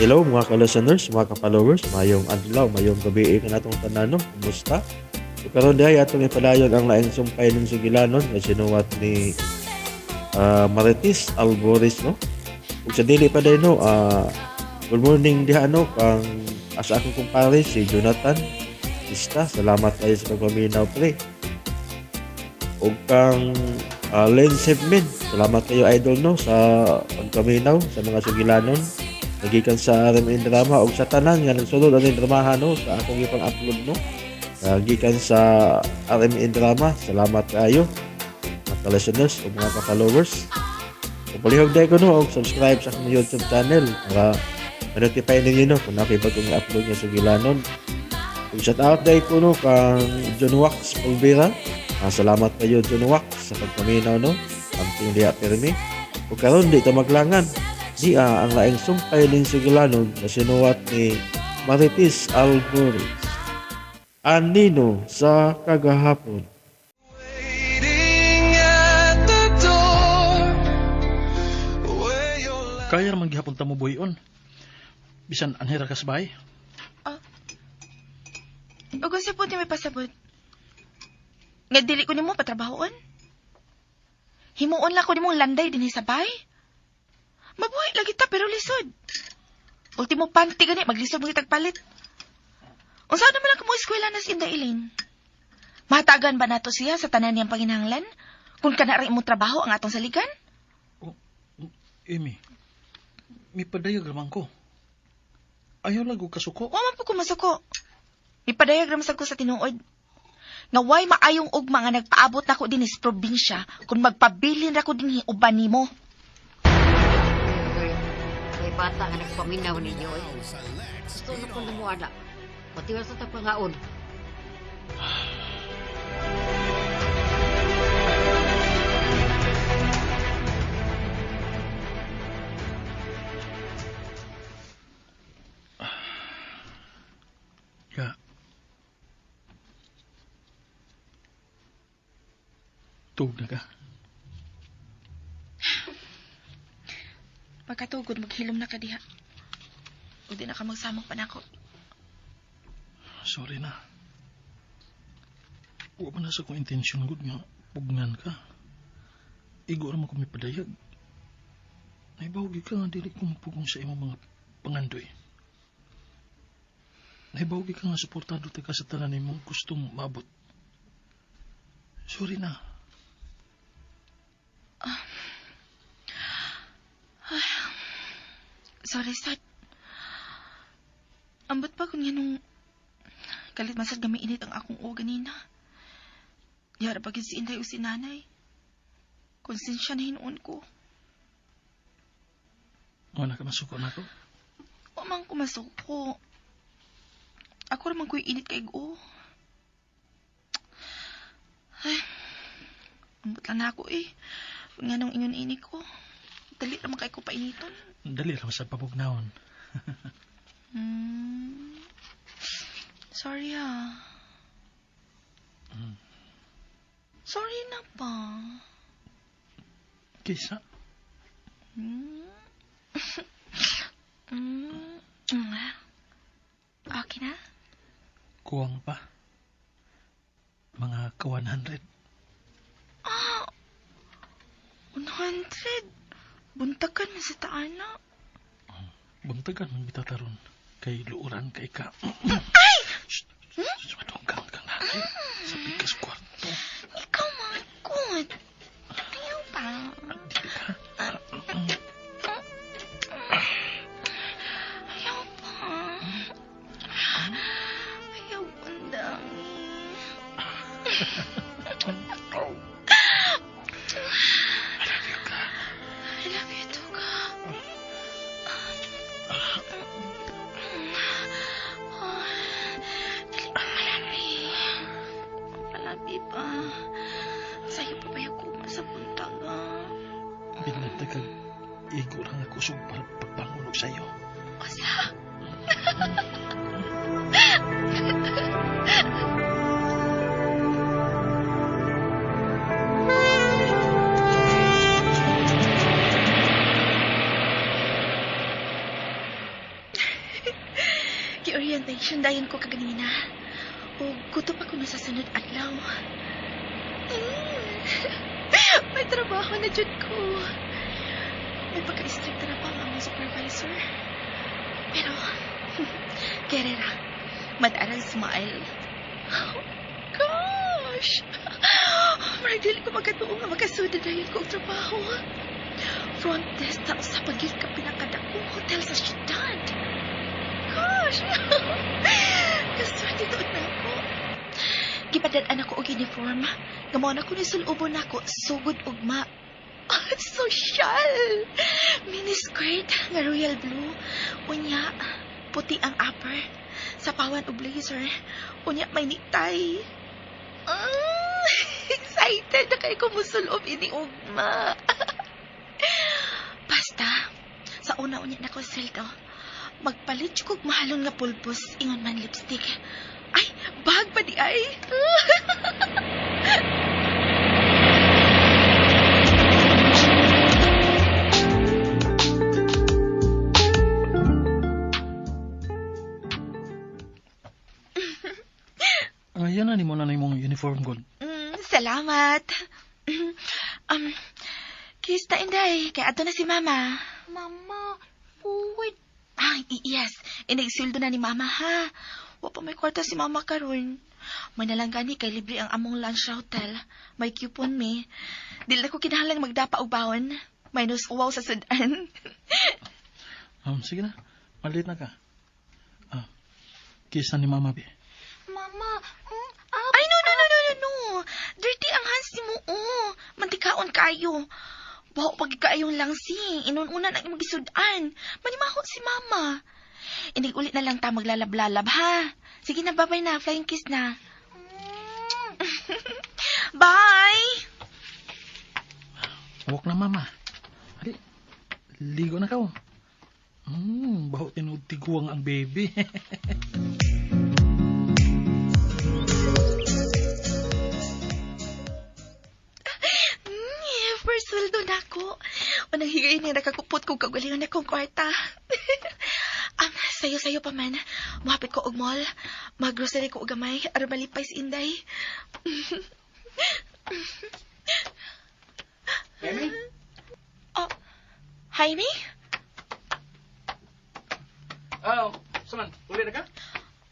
Hello mga ka-listeners, mga ka-followers, mayong adlaw, mayong gabi kanatong tanan no. Kumusta? So karon diay atong ipadayon ang laing sumpay ning sugilanon nga sinuwat ni Marites Alboris no. Ug sa dili pa day no, good morning diha no kang asa akong kumpare si Jonathan Ista, salamat kayo sa pagpaminaw pre. Ug kang Len Sebmin, salamat kayo idol no sa pagpaminaw sa mga sugilanon. Nagikan sa RMN Drama ug sa tanan nga nagsulod aning dramahan no sa akong ipang-upload no. Gikan sa RMN Drama, salamat kaayo mga ka-listeners ug mga ka-followers. Ug palihog dahil ko no og subscribe sa akong YouTube channel para ma-notify ninyo no kung ako'y bagong i-upload nga sugilanon. Ug shout out dahil ko no kang John Wax Pulvera. Salamat kayo John Wax sa pagpaminaw no. Amping diha pirmi. Ug karon di ta maglangan. Diya ang laing sumpay ning sugilanon na sinuwat ni Marites Alboris. Anino sa kagahapon. Waiting at the door where your life Kaya naman gihapon ta mo buhion. Bisan anhira ka sa bahay. Ug unsa po ti may pasabot? Nga dili ko nimo patrabahoon? Himuon lang ko nimong landay dinhi sa bay. Mabuhi lagi ta pero lisod. Ultimo panty gani maglisod mo kitag palit. Unsa naman lang kamo eskwela na si Inday Elaine? Mahatagan ba nato siya sa tanan niyang panginahanglan? Kung kana ra imong trabaho ang atong saligan? Amy, may padayag raman ko. Ayaw lang ko kasuko. Wa man po ko masuko. Mipadayag ra man sad ko sa tinuod. Nga way maayong ugma nga nagpaabot nako dinhi sa probinsya kung magpabilin ra ko dinhi uban nimo. May bata nga nagpaminaw ninyo eh. Gusto na kong namuana. Patiwas sa tapangaon. Ya. Tug na ka. Pagkatugod maghilom na ka diha. O di na ka magsamok pa nako. Sorry na. Wa man na sa kong intensyon gud nga pugnan ka. Igo ra man ko mipadayag. Naibaw gyud ka nga dili ko mapugong sa imong mga pangandoy. Naibaw gyud ka nga suportado ta ka sa tanan nimong gustong maabot. Sorry na. Sorry, sad. Ambot pa kung nganong kalit man sad gamiinit ang akong uo ganina. Yara pa gyud si Inday o si nanay. Konsensya na hinuon ko. Wala ka masuko na ako. Wa man ko masuko. Ako ra man ko'y init kay go. Ay, ambot lang na ako eh. Kung nganong ingon ini ko. Dali ra man kay ko painiton. Dali ra sa papugnawon. Sorry ah. Sorry na pa. Kaysa, Okay na? Kuwang pa. Mga ka 100. Ah, 100. Buntakan man sa taana. Buntagan man bitaw taron. Kay luuran kay ka. Ay! Shh! Sumadunggang kang nanay. Sa pikas kwarto. Ikaw makot. Ayaw pa. Dili ka. Ayaw pa. Ayaw undang. I love you ka. I love you too, ka. Dali pa, palabi. Palabi pa. Sayo pa ba yung kuma sa buntag, ah? Binatag kag igo lang ako sug para pagbangon og sayo. Usa. Gi-orientation dayon ko kaganina. O gutom ako na sa sunod adlaw. Mm. May trabaho na jud ko. May pagka-strict na pa ang among supervisor. Pero, kerera, madarang smile. Oh, gosh! Murag dili ko magkatuo nga makasuda dayon ko og trabaho. Front desk sa usa pa gyud ka pinakadakong hotel sa syudad. Gosh! Kaswerte tuod na ako. Gipadad-an ako og uniform. Nga mao na ko ni sulubon nako sugod ugma. Social! Miniskirt nga royal blue. Unya, puti ang upper. Sapawan og blazer. Unya, may necktie. Ah, excited na kay ko musulob ini ugma. Basta, sa una unya na ko sweldo, magpalit jud kog mahalon nga pulbos, ingon man lipstick. Ay, bag pa di ay. Ayan na, ni mo na na imong uniform god. Salamat. um, kiss na inday, kay ato na si mama. Mama, food. Ay, yes. Inigsildo na ni mama ha. Wa pa may kwarta si mama karon. May nalang gani kay libre ang among lunch sa hotel. May coupon mi. Dili na ko kinahanglan magdapa og baon. Minus uwaw sa sudan. Sige na, malit na ka. Ah, kiss na ni Mama, bi. Mama, Ay, no, no, no, no, no, no. Dirty ang hands ni mo, oh. Mantikaon kayo. Baho pag kaayong langsi. Inununan ang imong gisudan. Manimaho si mama. Inig ulit na lang ta maglalab-lalab, ha? Sige na, babay na. Flying kiss na. Bye! Walk na, Mama. Ali, ligo na ka, oh. Baho tinuod tiguang ang baby. First sweldo na ako. Unang higay niya nakakupot kong kagalingon akong kwarta. Sayo-sayo pa man. Muhapit ko og mall. Mag-grocery ko og gamay. Aron malipay si Inday. Amy? Oh, Jaime? Oh, saman, uli na ka?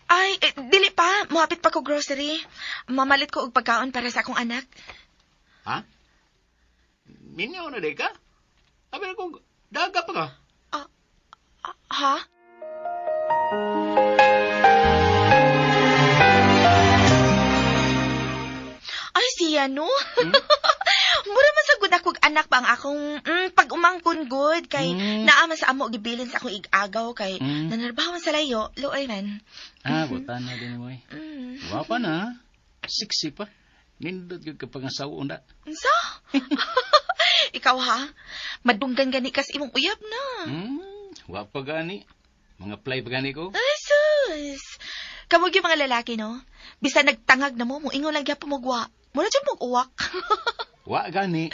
Ay, eh, dili pa. Muhapit pa ko grocery. Mamalit ko og pagkaon para sa akong anak. Ha? Minyaw na di ka? Sabi na kung daga pa ka. Ah, ha? Ay, siya, no? Mura man sa gud akong anak pa ang akong pag-umangkon good kay naa man sa amo gibilin sa akong igagaw kay nanarbaho man sa layo, luoy man. Ah, buta na din mo eh. Wapa na. Sexy pa. Nindot gyud ka pangasawa unda. Unsa? Ikaw ha? Madunggan gani kas imong uyab na. Wapa gani. Mga play pa gani ko. Ay, sus! Kamo gyud mga lalaki, no? Bisan nagtangag na mo, moingon lang gyapon mo gwa. Mura jud mong uwak. Wa gani.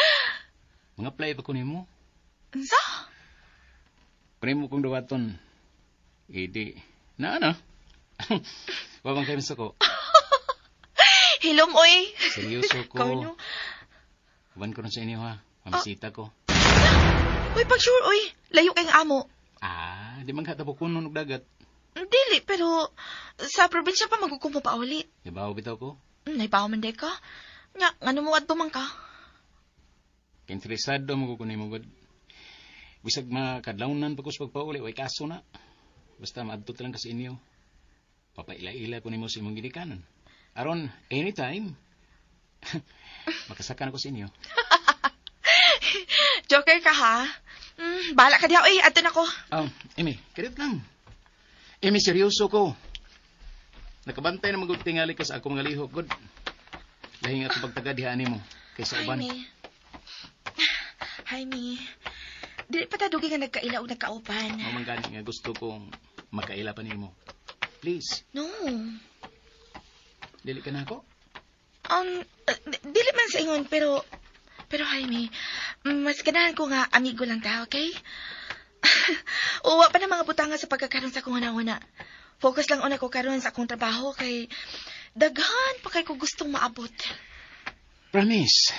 Mga play pa ko nimo. Unsa? Primo kong duwaton. Idi. Na ano? Wa bang kayo ko? Hilom, oy. Seryoso ko. Ikaw, no? Uban ko rin sa inyo ha. Pamisita ko. Uy, pag sure, oy. Layo kayong amo. Ah, di man katapok ko og dagat. Dili, pero sa probinsya pa magkukumpo pa uli. Ibaw bitaw ko. Naibaw man day ka. Nya, ngano mo adto man ka? Interesado mo ko nimo gud. Bisag makadlawnan pa ko sa pagpauli, way kaso na. Basta maadto lang ka sa inyo. Papaila-ila ko nimo sa imong ginikanan. Aron anytime makasakan ako sa inyo. Joker ka ha? Bahala ka diha, oy. Adto na ko. Amy, kirit lang. Amy, seryoso ko. Nakabantay na magud tingali ka sa akong mga lihok, gud. Lahing ako pagtaga diha nimo kaysa uban. Jaime. Jaime. Dili pa ta dugay nga nagkaila og nagkauban. Mao man gani nga gusto kong makaila pa nimo. Please, No. dili ka na ako. Dili man sa ingon, pero Jaime, mas ganahan ko nga amigo lang ta, okay? Uwa pa na mga butanga sa pagkakaroon sa akong una-una. Focus lang una ko karon sa akong trabaho kay daghan pa kay ko gustong maabot. Promise.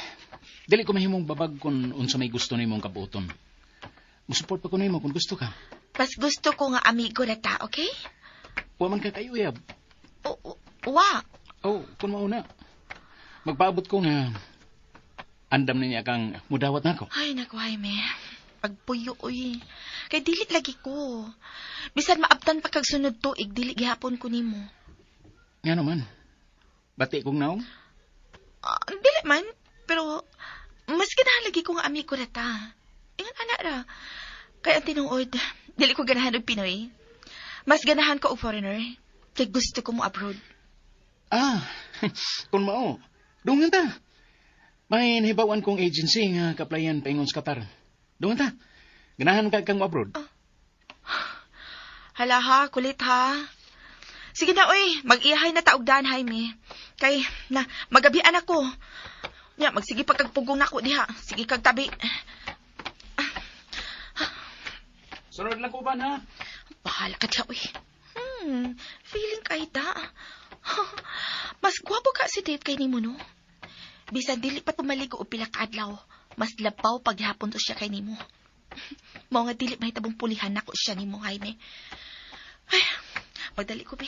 Dili ko mahimong babag kung unsa may gusto nimong kabuoton. Musupport pa ko nimo kung gusto ka. Mas gusto ko nga amigo na ta, okay? Wa man ka kay uyab. O, wa. Oh, kung mauna. Magpaabot ko nga andam na niya kang mudawat nako. Ay, naku, Jaime. Pagpuyo, uy. Kay dili lagi ko. Bisan maabtan pa kag sunod tuig, dili gihapon ko nimo. Nga naman. Bati kong naong. Ah, dili man, pero mas ganahan lagi ko nga amigo na ta. Ingon ana ra. Kay ang tinuod, dili ko ganahan og Pinoy. Mas ganahan ko og foreigner. Kay gusto ko mo abroad. Ah, kung mao. Dungan ta. May nahibawan kong agency nga kaplayan paingon sa Qatar. Dungan ta. Ganahan ka kang abroad. Hala ha, kulit ha. Sige na, oy, mag-ihay na taugdan, Jaime. Kay, na, magabian ako. Nya, magsige pa kag pugong nako diha. Sige kag tabi. Sunod lang ko ba na? Bahala ka diha, uy. Feeling kay ta. Mas gwapo ka si Dave kay nimo, no? Bisan dili pa tumaligo og pila ka adlaw, mas labaw paghapon to siya kay nimo. Mao nga dili mahitabong pulihan nako siya nimo, Jaime. Ay, magdali ko, be.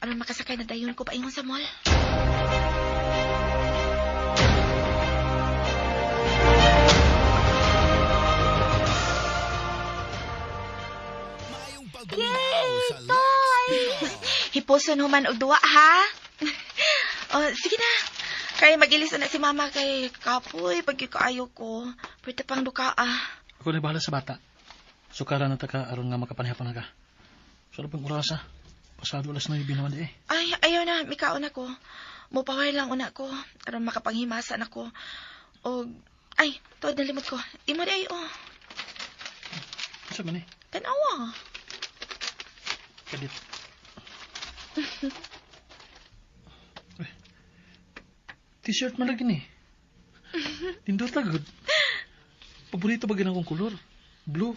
Aron makasakay na dayon ko paingon sa mall. Yay! Toy! Hipuson human og duwa, ha? Oh, sige na. Kay magilis na si mama kay kapoy pag kaayo ko. Pwede pang duka ah. Ako na bahala sa bata. Sukara na ta ka aron nga makapanihapon na ka. Sa labang orasa. Pasado 9:00 naman di eh. Ay, ayaw na, mikaon ako. Mupaway lang una ko aron makapanghimasa na ko. Og ay, tuod nalimot ko. Imo di ay oh. Unsa man eh? Tanawa. Kadit. Uy, T-shirt man lagi ni. Nindot lang gud. Paborito ba ginakong kolor? Blue.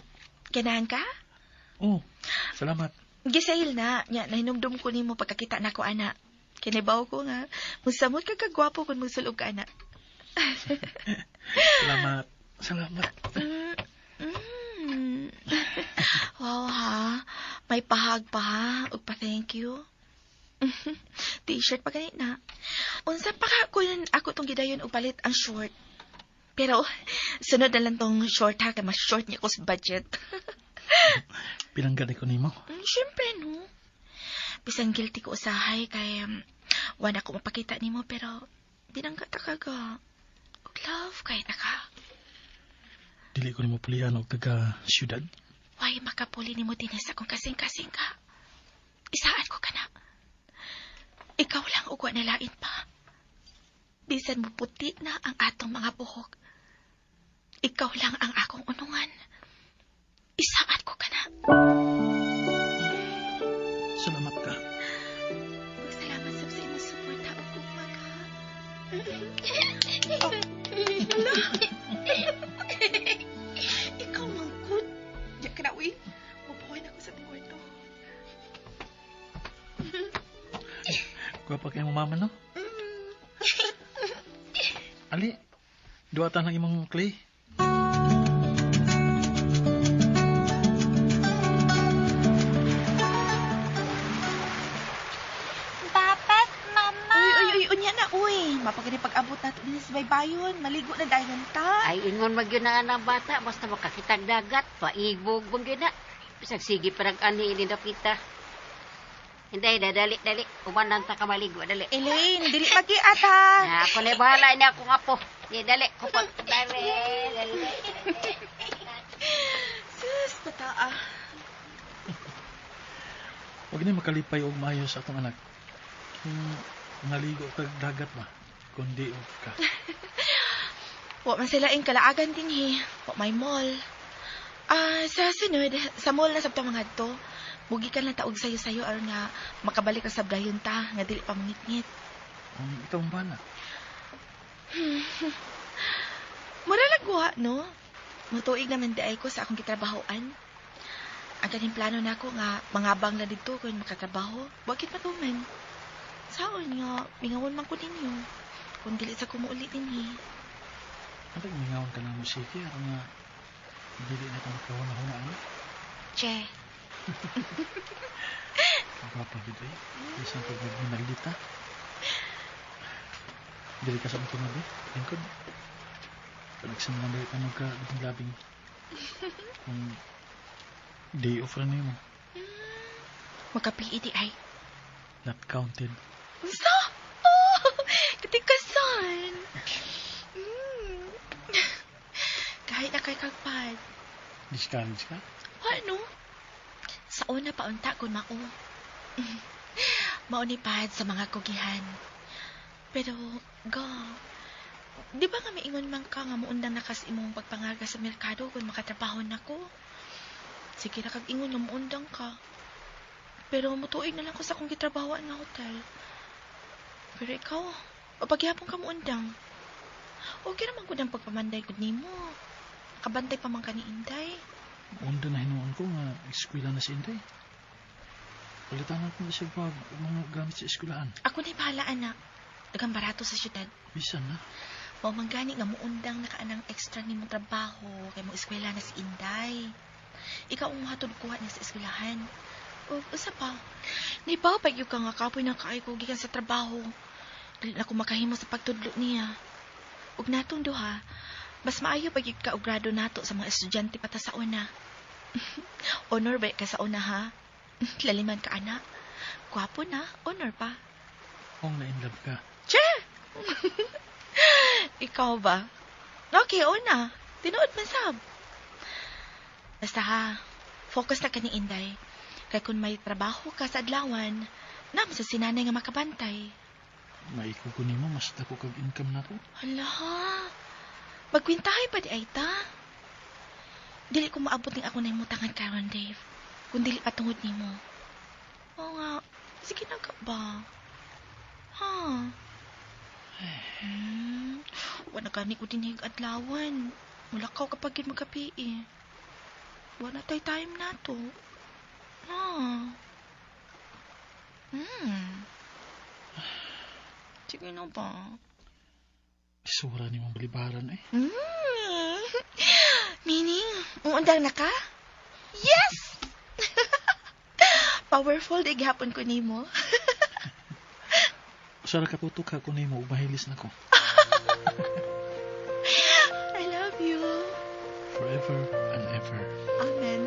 Ganahan ka? Oh, salamat. Gisail na. Nya, nahinumdum ko nimo pagkakita nako ana. Kinibaw ko nga. Musamot ka kagwapo kung magsulog ka ana. Salamat. Salamat. Mm, mm. Wow ha. May pahag pa ha. Ug pa thank you. T-shirt pa ganit na. Unsa pa ka kun ako tong gidayon og palit ang short. Pero sunod na lang tong short ha kay mas short niya ko sa budget. Pinanggan ko nimo. Syempre no. Bisan guilty ko usahay kay wala ko mapakita nimo pero binangga ta ka ga. Og love kay ta ka. Dili ko nimo pulihan og taga syudad. Why makapuli nimo dinhi sa akong kasing-kasing ka? Isaan ko ka na. Ikaw lang ug wa nalain pa. Bisan mo puti na ang atong mga buhok. Ikaw lang ang akong unungan. Isaan ko ka na. Salamat ka. Ug salamat sab sa imong suporta ug gugma ka. Oh, hala. Ikaw man gud. Diya ka na, uy. Mabuhay na ko sa itong kwarto. Gwapa kay mama no? Ali, duwatan lang imong clay. Babat, mama. Uy, uy, uy, unya na, uy. Mapagani pag-abot nato din sa baybayon. Maligo na dayon ta. Ay, ingon man gyud na ang bata, basta makakitag dagat, paibog man gyud na. Bisag sige parang ani ini dapita. Hindi, dali, dali. Umanan ta ka maligo, dali. Elaine, dili magiat ha. Na, ako na bahala ni ako nga po. Di, dali, kupot. Dali, dali. Sus, bata ah. Huwag na makalipay og maayo sa atong anak. Kung naligo kag dagat ba, kundi og ka. Wa man sila ing kalaagan dinhi. Wa may mall. Ah, sa sunod, sa mall na sabta mga to. Mugi ka lang taog sayo-sayo aron nga makabalik ka sa dayon ta nga dili pa mangitngit. Ikaw ang bala. Mura lagwa, no? Mutuig naman di ay ko sa akong gitrabahoan. Ang kaning plano nako nga mangabang na didto kung makatrabaho, bakit matuman? Saon nga mingawon man ko ninyo. Kung dili sa kumuuli dinhi. Ano mingawan ka ng musiki aron nga dili na ka makahuna-huna ano? Che, Ang gwapa gid eh. Bisan pag nagminaldita. Dili ka sa akong tunog eh. Lingkod. Panagsan lang dili ka magka-labing. Kung day off ra nimo. Maka-PE di ay. Not counted. Unsa? Oh, katikasan. Kahit na kay kagpad. Discourage ka? Ano? Sa una pa unta kun mao. Mao ni pad sa mga kugihan. Pero, ga, di ba nga miingon man ka nga muundang nakas imong pagpangarga sa merkado kung makatrabaho nako? Sige ra kag ingon nga muundang ka. Pero mutuig na lang ko sa akong gitrabahoan nga hotel. Pero ikaw, papagyapon ka muundang. Okay naman ko ng pagpamanday gud nimo. Kabantay pa man ka ni Inday. Unda na hinuon ko nga eskwela na si Inday. Palitan ko na siya bag ug mga gamit sa eskwelahan. Ako na'y bahala, anak. Daghang barato sa syudad. Bisan na. Mao man gani nga muundang na kaanang extra nimong trabaho kay mo eskwela na si Inday. Ikaw ang muhatod kuha niya sa eskwelahan. O usa pa, naibaw pa gyud ka nga kapoy na kaayo ko gikan sa trabaho. Dili na ko makahimo sa pagtudlo niya. Ug natong duha, mas maayo pa gyud ka og grado nato sa mga estudyante pa ta sa una. Honor ba ka sa una ha? Laliman ka anak. Gwapo na, honor pa. Kung na in love ka. Che! Ikaw ba? Okay, una. Tinuod man sab. Basta ha, focus na ka ni Inday. Kay kung may trabaho ka sa adlawan, nam sa sinanay nga makabantay. Maiko ko nimo mas dako kag income nako. Hala, magkwintahay pa di ay ta. Dili ko maabot ning ako na imutangan karon, Dave. Kung dili pa tungod nimo. Oo nga, sige na ka ba? Ha? Wala gani ko din adlawan. Mulakaw kapag yun magkapi eh. Wala tay time na to. Ha? Hmm. Sige na ba? Isura ni mong balibaran eh. Meaning, uundang na ka? Yes! Powerful di gihapon ko nimo. Usa ra ka tutok ka kun nimo ug mahilis nako. I love you. Forever and ever. Amen.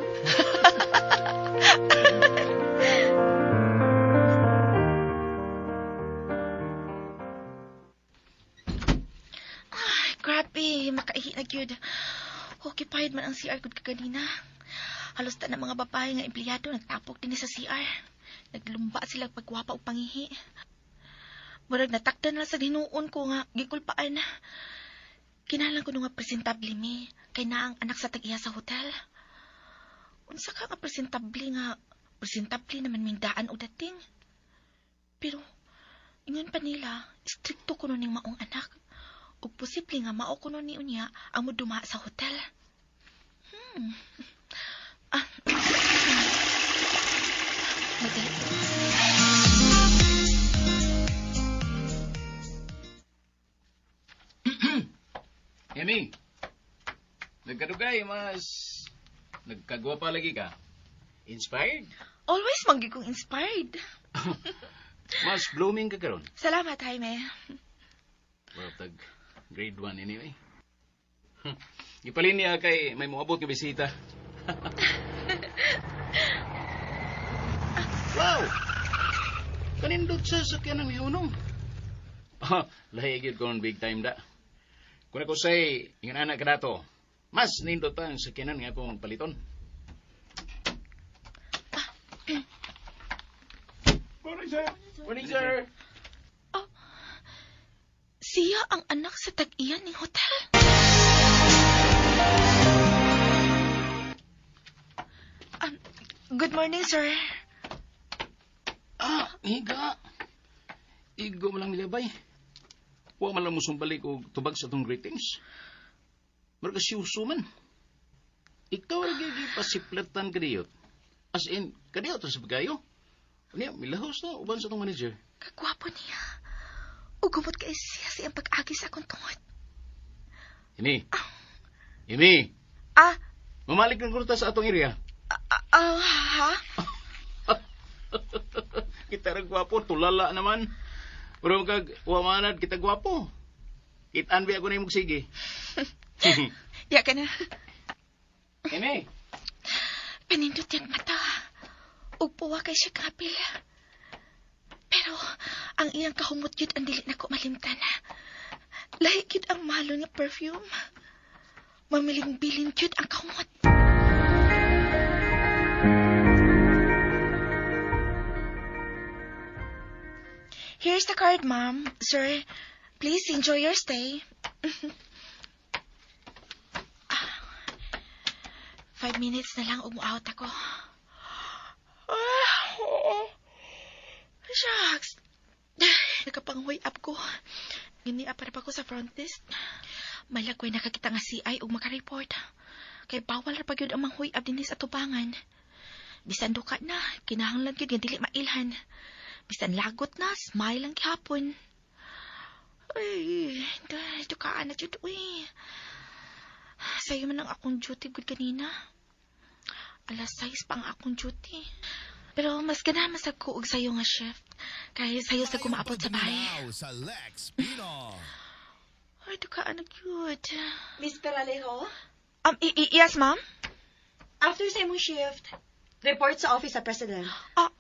Ay, grabe. Makaihi na gyud. Occupied man ang CR gud kaganina. Halos ta na mga babae nga empleyado nagtapok din sa CR. Naglumba sila pagwapa og pangihi. Murag natakdan na sa hinuon ko nga gikulpaan. Kinahanglan ko nga presentable mi kay naa ang anak sa tag-iya sa hotel. Unsa ka nga presentable naman ming daan o dating. Pero ingon pa nila, strikto kuno ning maong anak. Ug posible nga mao kuno ni unya ang moduma sa hotel. Ah. Madali. Emmy, nagkadugay, mas nagkagwapa lagi ka. Inspired? Always manggig kong inspired. Mas blooming ka karon. Salamat, Jaime. Well, tag grade 1 anyway. Gipalin niya kay may moabot nga bisita. Wow! Kanindot sa sakyan ng miunong. Ah, lahi gyud kon big time da. Kung ako say, ingan anak ka nato, mas nindot pa ang sakyanan nga akong paliton. Morning, sir. Morning, sir. Oh, siya ang anak sa tag-iyan ng hotel. Good morning, sir. Ah, higa. Igo mo lang nilabay. Wa man lang mo sumbalik og tubag sa tong greetings. Mura ka siyuso man. Ikaw ra gyud gipasiplatan kadiyot. As in, kadiyo to sa pagkayo. Unya, milahos na, uban sa tong manager. Kagwapo niya. Ug humot kay siya sa iyang pag-agi sa akong tungod. Imi. Imi. Ah, Mamalik ng kurta sa atong area. Ah, ha? Kita ra gwapo, tulala naman. Pero kag wamanad kita gwapo. Kitaan bi ako na imong sige. Ya ka na. Imi. Pinindot niyang mata. Ug puwa kay siya kapil. Pero ang iyang kahumot yun ang dili nako malimtan. Lahi gyud ang malo nga perfume. Mamiling-bilin gyud ang kahumot. Here's the card, ma'am. Sir, please enjoy your stay. Ah, 5 minutes na lang, umu-out ako. Ah, oo. Shucks. Nakapang-way up ko. Gini pa ko sa front desk. Malagway nakakita nga CI ug makareport. Kay bawal ra pa gyud ang manghuy up dinhi sa tubangan. Bisan duka na, kinahanglan gyud nga dili mailhan. Bisan lagot na, smile lang gihapon. Ay, dahil dukaan na jud uy. Sayo man ang akong duty gud kanina. Alas 6 pa ang akong duty. Pero mas ganahan man sa ko og sayo nga shift. Kay sayo sa kumaabot sa bahay. Sa Lex Pino. Ay, dukaan na cute. Miss Peralejo, Yes, ma'am? After sa imong shift, report sa office sa president. Ah,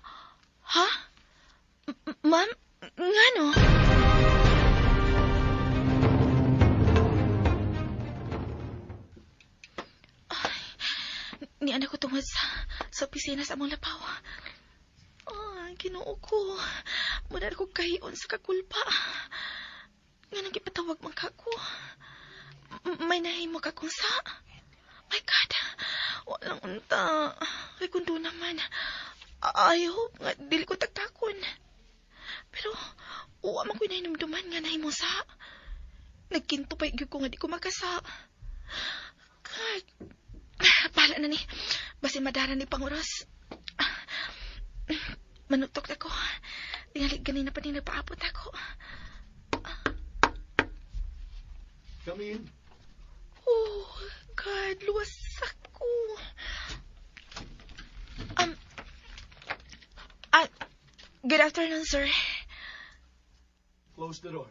ha? Ma'am? Ngano? Ay, ni anak ko tungod sa opisina sa among lapaw. Ay, Ginoo ko. Muna ko kahiyon sa kakulpa. Nga nang gipatawag man ka ko. May nahimo ka kung sa. My God, walang unta. Kay kung doon naman, I hope nga dili ko tagtakon. Pero, uwa man ko'y nahinumduman nga nahimo sa. Nagkinto pa gyud ko nga di ko makasa. God, bahala na ni. Basi madara ni panguros. Manutok ako. Tingali ganina pa ni nagpaabot ako. Come in. Oh, God, luwas ako. Good afternoon, sir. Close the door.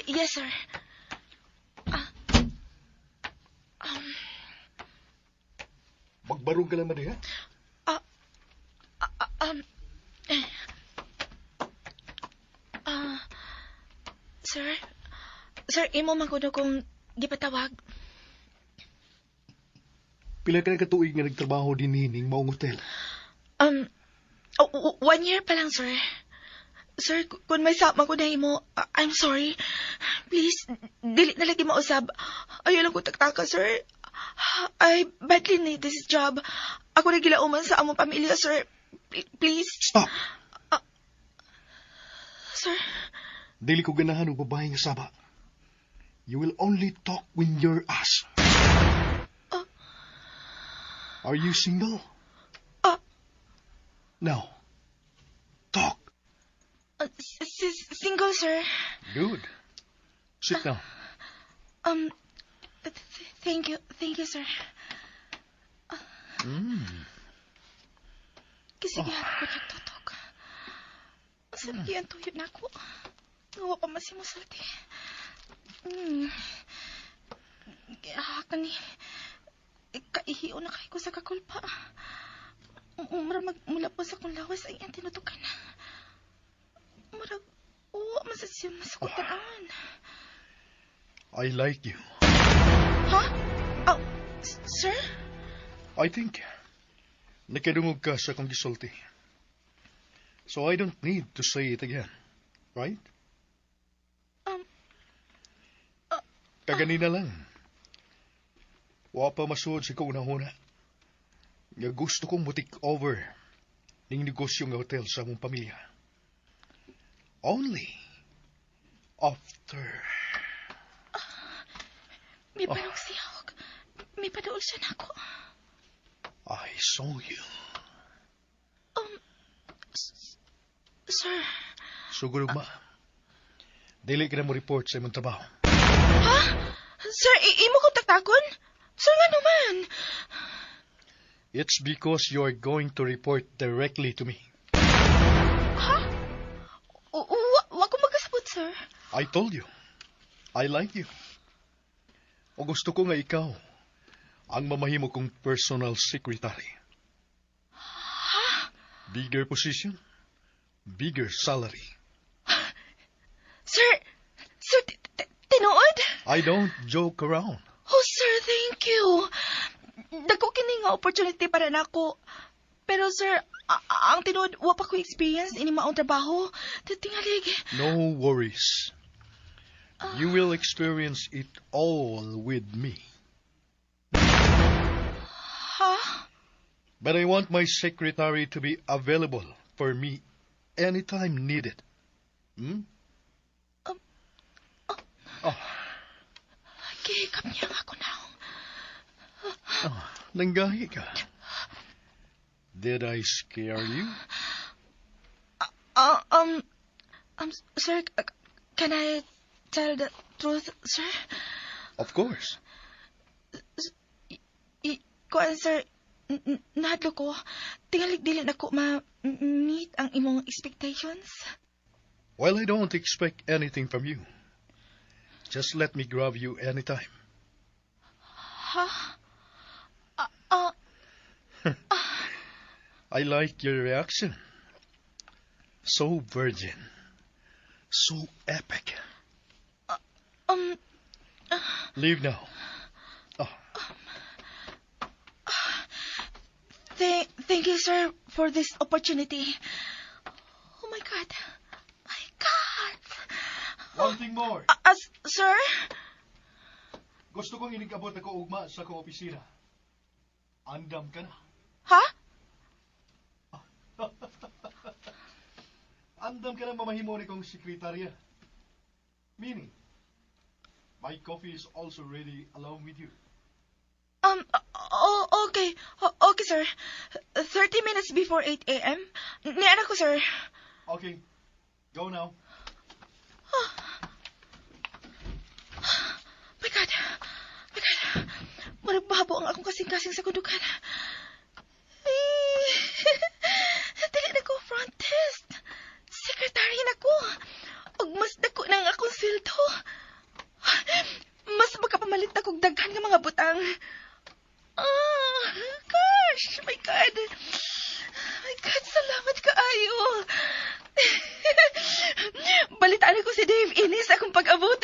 Yes, sir. Ah, Magbarong ka naman diha. Ah, eh, ah, sir, sir, imo man kuno kong gipatawag. Pila ka na katuig nga nagtrabaho dinhi ning maong hotel? Oh, one year pa lang, sir. Sir, kung may sama ko na imo, I'm sorry. Please, dili na lagi mausab. Ayaw lang ko taktaka, sir. I badly need this job. Ako na gilauman sa among pamilya, sir. Please, Stop! Sir. Dili ko ganahan og babae nga saba. You will only talk when you're asked. Ah. Are you single? Ah. Now, talk. Single, sir. Good. Sit down. Thank you, thank you, sir. Kasi oh. Ko nagtutok. Sabi ang tuyo na ako. Nga pa man si musulti. Ah, kani. Kaihiyo na kay ko sa kakulpa. Mura magmula po sa akong lawas ang iyang tinutukan. Murag, uwa man sa siya masukutan. I like you. Ha? Oh, sir? I think nakadungog ka sa akong gisulti. So I don't need to say it again. Right? Kaganina lang. Wa pa masuod sa kauna-una nga gusto kong mo-take over ning negosyo nga hotel sa among pamilya. Only after May parog siya. May padaol siya nako. I saw you. Sir, Sugod ugma. Dili ka na mo report sa imong trabaho. Ha? Sir, imo ko taktakon? Sir, nga naman. It's because you are going to report directly to me. Ha? Wa ko magkasabot, sir. I told you. I like you. O gusto ko nga ikaw ang mamahimo kong personal secretary. Ha? Bigger position, bigger salary. Sir, sir, tinuod? I don't joke around. Oh, sir, thank you. Dako kini nga opportunity para nako. Pero sir, ang tinuod, wa pa ko experience ini maong trabaho. Tingalig. No worries. You will experience it all with me. Ha? But I want my secretary to be available for me anytime needed. Hmm? Oh, Gihikap niya nga ako na. Oh, nanggahi ka. Did I scare you? Sir, can I tell the truth, sir? Of course. Kuan, sir, nahadlok ko. Tingalig dili na ko ma-meet ang imong expectations. Well, I don't expect anything from you. Just let me grab you anytime. Ha? I like your reaction. So virgin. So epic. Leave now. Oh, Thank you, sir, for this opportunity. Oh my God. My God. One thing more. Sir? Gusto kong inig-abot ako ugma sa akong opisina. Andam ka na. Ha? Andam ka na mamahimo ni kong sekretarya. Meaning, my coffee is also ready along with you. Oh, okay. Oh, okay, sir. 30 minutes before 8 a.m. Niana ko, sir. Okay, go now. My God. My God. Murag bahabo ang akong kasing-kasing sa kundukan. Eh, dili na ko front desk. Secretary na ko. Ug mas dako na ang akong sweldo. Mas makapamalit akong daghan nga mga butang. Ah, gosh, my God. My God, salamat kaayo. Balitaan ko si Dave Innes akong pag-abot.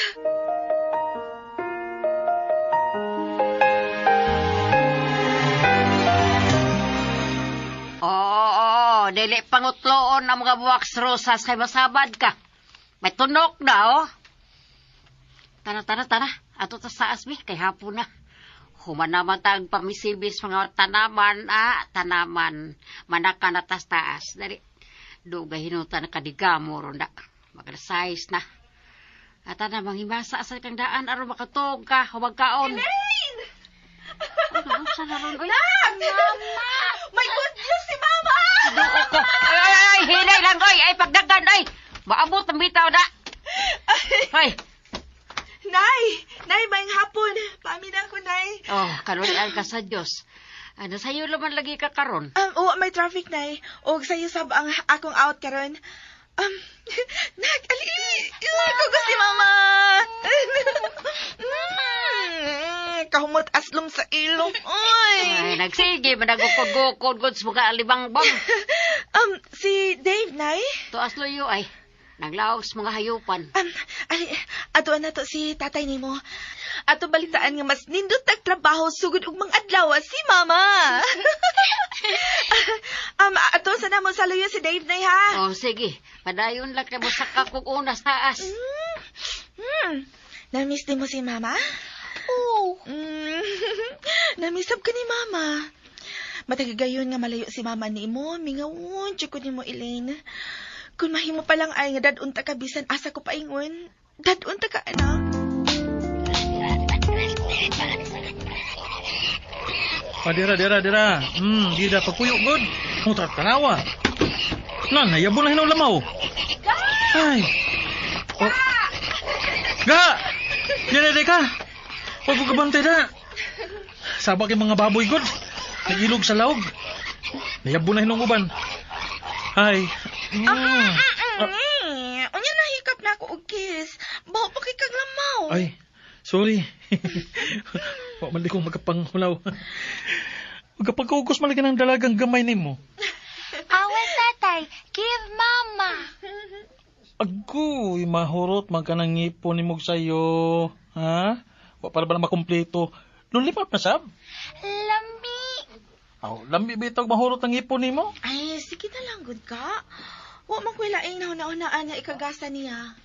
Oo, oo, dili pangutloon ang mga wax rosas kay masabad ka. May tunok na, oh. Tara, tara, tara. Ato ta sa asmi, kay hapon na. Human naman tag pamisibis mga tanaman, ah, tanaman. Manaka na tas taas. Dali, dugay hinutan na kadigamo ron da. Mag-size na. At ana, manghimasa sa kang daan aron makatug ka, humag kaon. Elaine! Ano, unsa na ron, oy? Nak! Mama! May good news si Mama! Duo ko. Ay, ay, ay, hinay lang, oy. Ay, pagdagan, ay. Maabot ang bitaw na. Ay, Nay! Nay, maayong hapon. Pamin ako, Nay. Oh, kaluoyan ka sa Diyos. Ano, sayo naman lagi ka karon. Oo, may traffic, Nay. Og sayo sab ang akong out karon. Nak, ali! Mama! Si Mama! Mama! Kahumot aslom sa ilong. Oy! Ay, nagsige, managukod-gukod gud sa mga alibangbang. Si Dave, Nay? Tuas luyo ay. Naglaog sa mga hayupan. Ali, atuan na to si tatay nimo. Ato balitaan nga mas nindot tag trabaho sugod og mga adlaw si Mama. Ato sa namo sa luyo si Dave, Nay, ha. Oh, sige. Padayon lang kay mo saka kog unas taas. Namiss din mo si Mama? Oo. Namiss ka ni Mama. Matagagayon nga malayo si Mama nimo, mingawon jud ko nimo, Elaine. Kung mahimo pa lang ay nga dad-on ta ka bisan asa ko paingon. Dad-on ta ka, anak. Ah, dira, dira, dira. Dira, pagpuyo, good. Mutra, tanawa. Nan, nayabo na hinaw lamaw. Ay. Oh. Ga! Dira, dira ka. Huwag ko kabantay na. Saba kay mga baboy, good. Nag-ilog sa laog. Nayabo na hinong uban. Ay. Unya na hikap na ako og kiss. Baho pa kay kag lamaw. Ay, sorry. Wa man di ko magapanghulaw. Magkapagkugos man lagi ng dalagang gamay nimo. Awas, tatay. Give mama. Agoy, mahurot man ka ng ngipon ni mog sayo. Ha? Wa para ba na makumpleto? Lulipap na sab. Lami. Aw, lambi bitog mahurot ang ngipon nimo. Ay, sige na lang, good ka. Wa man ko'y laing nahuna-hunaan nga ikagasa niya.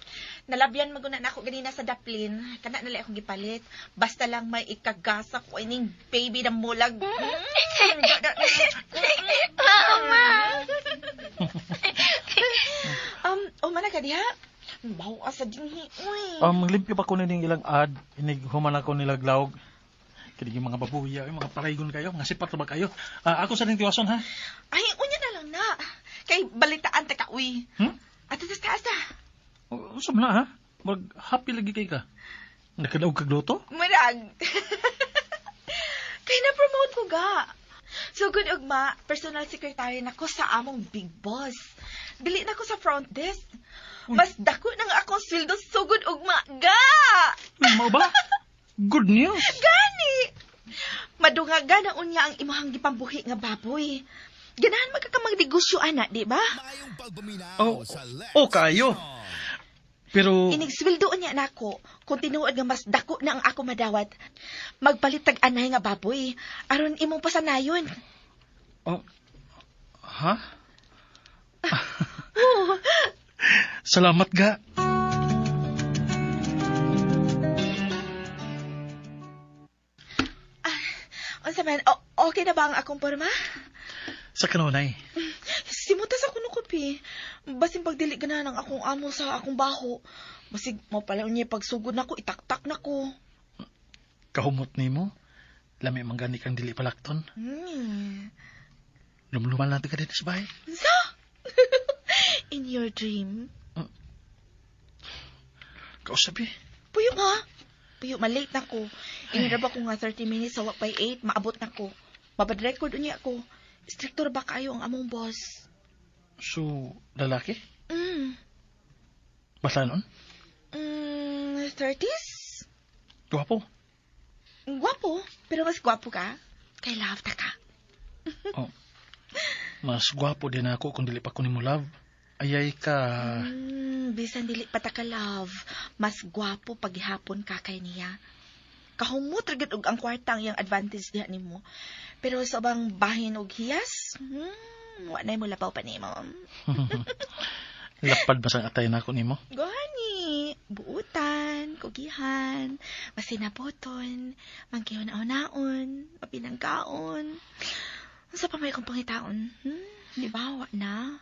Nalabyan maguna na ako ganina sa daplin. Kana nala akong gipalit. Basta lang may ikagasa ko ining baby na mulag. Mama. Umana ka diha? Baho ka sa dinhi. Uy. Maglimpyo pa ko nining ilang ad, inig human ako nilaglawg. Kini yung mga babuya, yung mga paraygon kayo, mga sipat ba kayo? Ah, ako sa ning tiwason ha. Ay, unya na lang na. Kay balitaan ta ka, uy. Hmm? Ato sa taas na. Usab na ha. Mag happy lagi kay ka. Nakadaog kag luto? Murag. Kay na-promote ko ga. So good ugma, personal secretary na ko sa among big boss. Dili na ko sa front desk. Mas dako na nga akong sweldo sugod ugma ga. Uy, mao ba? Good news. Gani. Madungaga na unya ang imong gipambuhi nga baboy. Ganahan magkakamang negosyo ana, di ba? Oh, oh kayo. Pero Inigsweldo niya nako kung tinuod nga mas dako na ang ako madawat. Magpalit tag anay nga baboy aron imong pasanayon. Oh. Ha? Salamat ga. Unsa man, okay na ba ang akong porma? Sa kanunay. Simuta sa kuno kopi. Basin pagdili ganahan ang akong amo sa akong baho. Basig mo pala unya pagsugod nako itaktak nako. Kahumot nimo. Lami man gani kang dili palakton. Lumluman lang ka dito sa bahay. So, in your dream. Kausap eh. Puyo ha? Puyo, malate na ko. Inira ba ko nga 30 minutes sa by 8, maabot na ko. Mabad record unya ako. Stricto ra ba kayo ang among boss? So, lalaki? Mm. Basta nun? 30s? Gwapo. Gwapo, pero mas gwapo ka. Kay love ta ka. Oh. Mas gwapo din ako kung dili pa ko nimo love. Ayay ka. Bisan dili pa ta ka love, mas gwapo paghihapon ka kay niya. Kahumot ra gyud og ang kwarta ang iyang advantage diha nimo. Pero sa ubang bahin og hiyas, wa nay mo lapaw pa nimo. Lapad ba sang atay na ako nimo? Gani, buutan, kugihan, masinabuton, mangkihon-naon, mapinangkaon. Unsa pa may kong pangitaon? Di ba, wa na.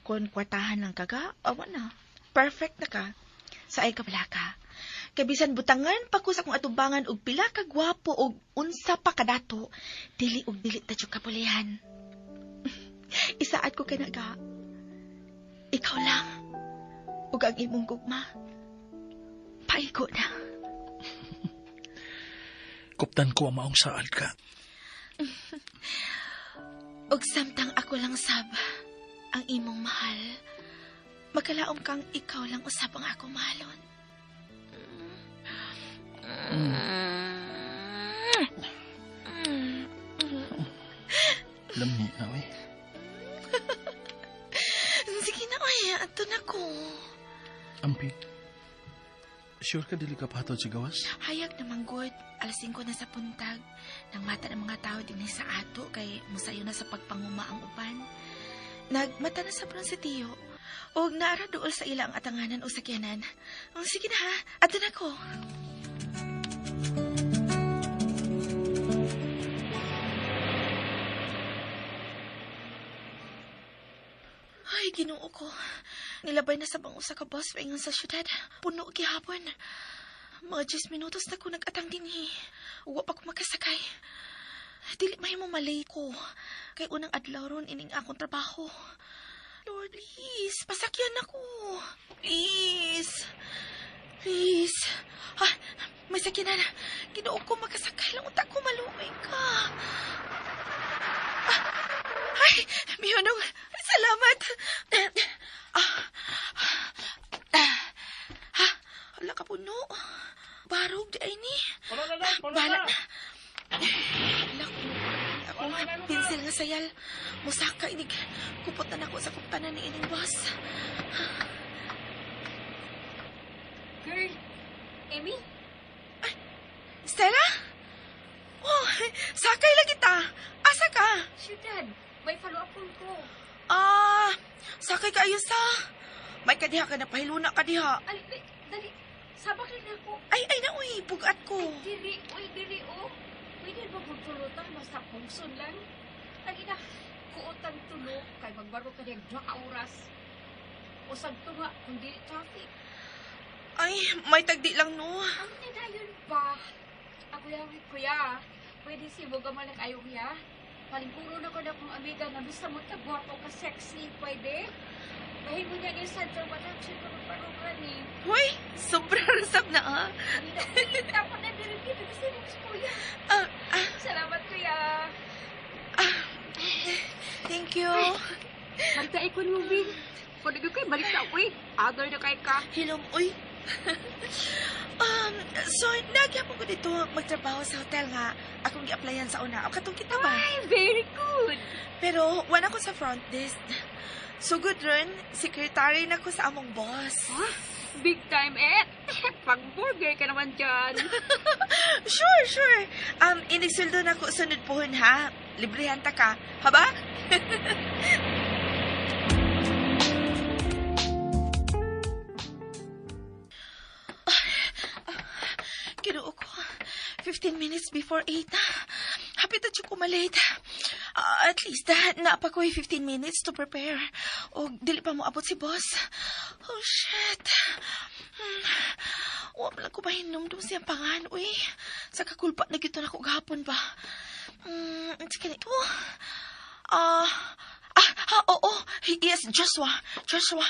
Kung kwartahan lang kaga, awa na. Perfect na ka. Sa ay kabala ka. Kay bisan butangan pa ko sa akong atubangan og pila ka gwapo og unsa pa kadato, dili og dili ta jud kapulihan. Isaad ko kay naga. Ikaw lang. Ug ang imong gugma. Paigo na. Kuptan ko ang maong saad ka. Ug samtang ako lang sab ang imong mahal. Magkalaom kang ikaw lang usab ang akong mahalon. Lami na, oy. Sige na, oy. Ato na ko. Ampi. Sure ka dili ka pahatod sa gawas? Hayag naman, good. 5:00 na sa puntag. Nang mata ng mga tao din sa ato kay musayo na sa pagpanguma ang uban. Nagmata na sa puno si Tiyo. Og naara dool sa ila ang atanganan o sakyanan. Oh, sige na ha, ato na ko. Ay, Ginoo ko. Nilabay na sa bang usa ka bus paingon sa syudad. Puno gihapon. Mga 10 minutos na ko nag-atang dinhi. Wa pa ko makasakay. Dili mahimo malate ko. Kay unang adlaw ron ining akong trabaho. Lord, please, pasakyan ako. Please. Please. Ah, may sakyanan na. Ginoo ko, makasakay lang unta ko, maluoy ka. Ah, ay, mihunong, salamat. Ah, ah, ah, hala ka puno. Barog di ay ni. Ah, bahala na. Hala ko. Akong pencil nga sayal. Musaka inig. Kupot na nako sa kuptanan ni ining boss. Girl, Emmy? Stella? Oh, sakay lang kita. Asa ka? Syudad, may follow-up ko. Ah, sakay ka ayos ha. May kadiha ka na, pahiluna ka diha. Ay, ay, dali. Sabak lang ako. Ay, ay na, uy, bugat ko. Ay, dili, uy, dili, oh. Pwede ba magpulutan? Basta pungson lang. Lagi na, kuotan tulo, kay magbaro ka niyang 2 ka oras. Usag tunga, kung dili traffic. Ay, may tagdi lang, no. Ang nadayon ba? Ako lang, kuya. Pwede si Boga man kayo, kuya. Palingkuro na ko na kong amiga na basta mo tagwapo ka sexy, pwede? Mahimo niya ni center of attraction ko magparukan ni. Hoy, sobrang rasap na, ah. Hindi na, uy, dapat na diri dito kasi kuya. Ah, ah, Salamat, kuya. Ah, thank you. Balik ko ni Ubing. Kung naging kayo, balik na, uy. Other na kay ka. Hilom, uy. So, nagyapon ko dito magtrabaho sa hotel nga. Akong gi-applyan sa una. O katong kita ba? Ay, very good. Pero, wala ko sa front desk. So good ron, secretary na ko sa among boss. Huh? Big time, eh. Pag-burger ka naman dyan. Sure, sure. Inigsuldo na ko sunod pohon, ha? Librehan ta ka. Haba? Kinuo ko. 15 minutes before 8 na. Happy na ko malate. At least, naapa ko'y 15 minutes to prepare. O, dili pa mo abot si boss. Oh, shit. Wa man lang ko mahinumdum siyang pangan, uy. Sa kakulpa na gito na ko gahapon ba. Sige nito. Oo. He is Joshua. Joshua.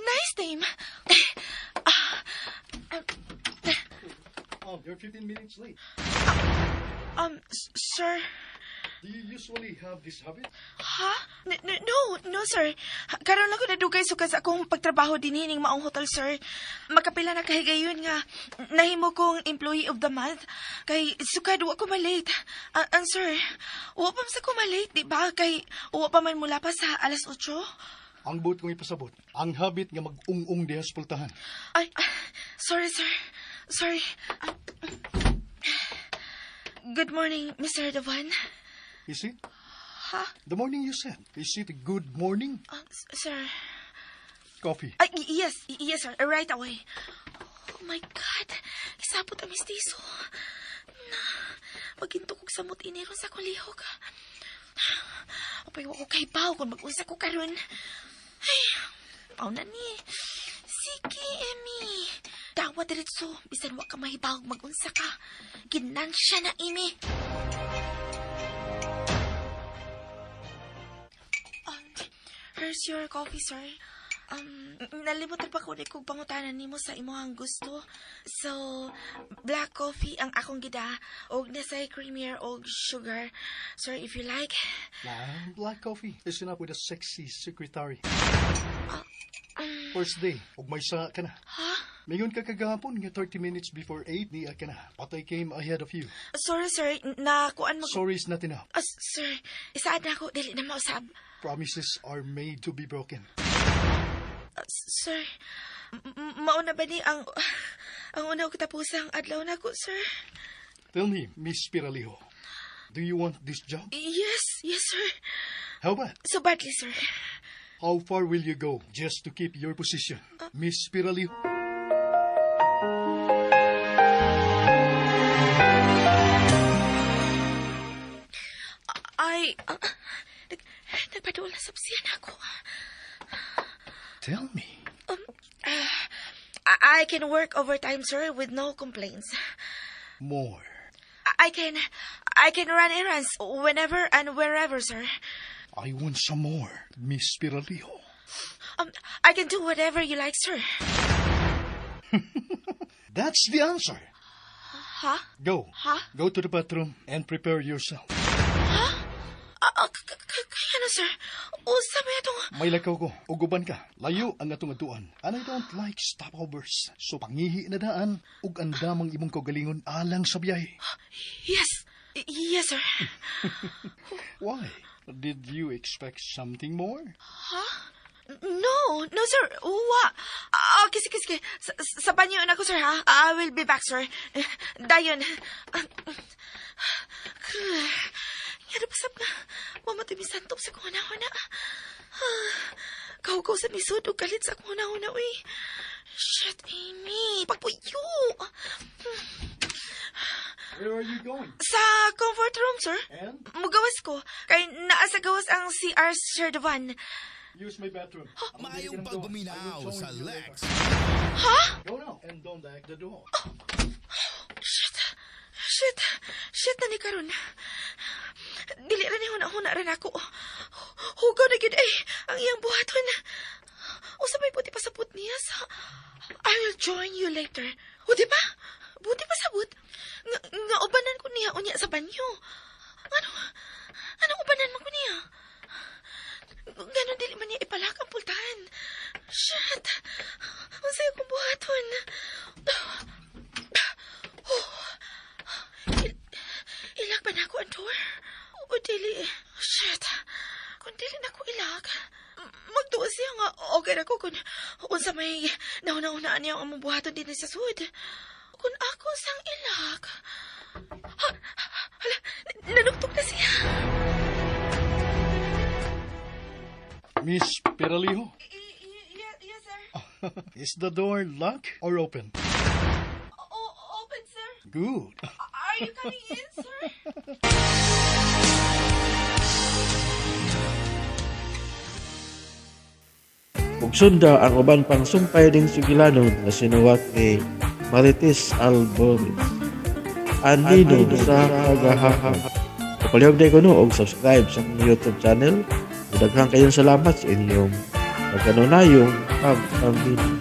Nice name. Oh, you're 15 minutes late. Sir. Do you usually have this habit? Ha? No, no, sir. Karon lang ko nadugay sukad sa akong pagtrabaho dinhi ning maong hotel, sir. Makapila na kahigayon nga nahimo kong employee of the month. Kay sukad wa ko malate. Ang sir, wa pa man sa ko malate, di ba? Kay wa pa man mula pa sa alas 8. Ang buot kong ipasabot, ang habit nga mag-ung-ung diha sa pultahan. Ay, sorry, sir. Sorry. Good morning, Mr. Devan. Is it? Ha? The morning you said. Is it a good morning? Sir. Coffee. Ay, yes, yes, sir. Right away. Oh my God. Isabot ang mistiso. Na, maginto kog samot iniro sa akong lihok. Apay, wa ko kay baw kung mag-unsa ko karon. Ay, paw na ni. Sige, Emmy. Dawa diretso. Bisan wa ka mahibawg mag-unsa ka. Ginansya na, Emmy. Here's your coffee, sir. Nalimot pa ko kog pangutanan nimo sa imong gusto. So, black coffee ang akong gida og nasay creamier og sugar. Sir, if you like. Nah, black coffee is enough with a sexy secretary. First day, og may sa ka na. Ha? Mingon ka kagahapon nga 30 minutes before 8 niya ka na. But I came ahead of you. Sorry, sir. Na kuan mo. Sorry is not enough. Sir, isaad na ako. Dili na mausab. Promises are made to be broken. Sir, mauna ba ni ang una ko katapusang adlaw na ko, sir? Tell me, Miss Piraliho, do you want this job? Yes, yes, sir. How bad? So badly, sir. How far will you go just to keep your position, Miss Piraliho? Ay, nagpadula sa siya na ako. Tell me. I can work overtime, sir, with no complaints. More. I can I can run errands whenever and wherever, sir. I want some more, Miss Peralejo. I can do whatever you like, sir. That's the answer. Huh? Go. Huh? Go to the bathroom and prepare yourself. Kaya na, sir. Unsa may atong... May lakaw ko. Ug uban ka. Layo ang atong atuan. And I don't like stopovers. So pangihi na daan ug andamang imong kaugalingon alang sa biyahe. Yes. Yes, sir. Why? Did you expect something more? No, sir. Wa. Ah, okay, sige, sige. Sa banyo na ako, sir, ha? I will be back, sir. Dayon. Nga pa sab nga. Mamatay mi santop sa akong huna-huna. Kahugaw sa misud ug kalit sa akong huna-huna, uy. Shit, Amy. Pagpuyo. Where are you going? Sa comfort room, sir. And? Mugawas ko. Kay naa sa gawas ang CR, Sir Devan. Use my bathroom. Maayong pagpaminaw sa Lex. Go now and don't lock the door. Shit. Shit. Shit na ni karon. Dili ra ni huna-huna ra nako. Hugaw na gyud ay ang iyang buhaton. Unsa may buot ipasabot niya sa "I will join you later"? O di ba? Buot ipasabot. Nga ubanan ko niya unya sa banyo. Ano? Anong ubanan man ko niya? Ganon dili man niya ipa-lock ang pultahan. Shit! Unsay akong buhaton? Oh. I-lock ba nako ang door? O dili? Shit! Kung dili nako i-lock, magtuo siya nga okay ra ko kung unsa may nahuna-hunaan niya ang among buhaton dinhi sa sud. Kung ako sang i-lock. Ha, hala, nanuktok na siya. Miss Peralejo, Yes, sir. Is the door locked or open? Open, sir. Good. Are you coming in, sir? Ug sunda ang uban pang sumpay ning sugilanon nga sinuwat ni Marites Alboris. Anino sa kagahapon. Palihog diay kuno og subscribe sa akong YouTube channel. Ug daghan kayong salamat sa inyong pagkanunayong pagpaminaw.